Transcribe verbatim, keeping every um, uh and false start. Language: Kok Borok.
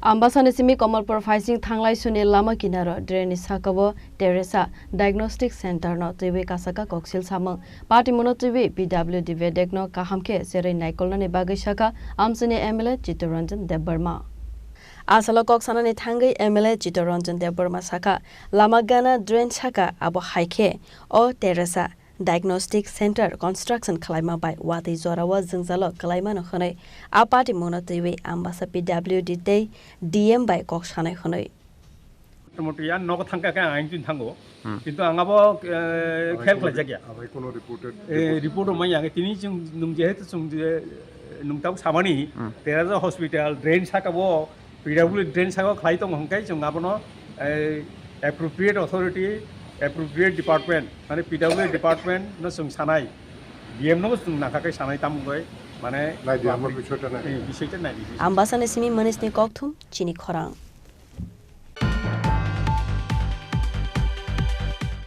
Ambasani simi Kamalpur phaising thanglai suni lama kinaro drain ni saka o Teresa Diagnostic Center no twiwi kasaka koksil samung. Party muno twiwi P W D bedek no kaham khe serei naikolnani bagwi saka amsini M L A Chittaranjan Debbarma. Asalo kok sanani thangwi M L A Chittaranjan Debbarma saka, lama gana drain saka abo hai khe o Teresa Diagnostic Center construction khwlaima bai watwi jorao jwngjalo kwlaimano hwnwi a party muno twiwi Ambasa P W D tei D M bai kok sanai hwnwi. Motamoti ya nogo thangkha khe ang tin thango. Hmm. Kintu ang abo, eh, Abai khel khwlai jakya. Abai kono reported Eh, report rok manya ang tini chwng nung jehetu chwng je, eh, nung tabuk samani, Hmm. Teresa hospital drain saka bo P W D drain saka khlai tongo hwnkhe chwng abono, eh, appropriate authority, appropriate department, mane P W D department no chwng sanai, D M no chwng nakha khe sanai tamungoi, mane Nai di, amar bishoyta nai. Eh, bishoyta nai di. Ambasani simi Manisni kokthum chini khorang.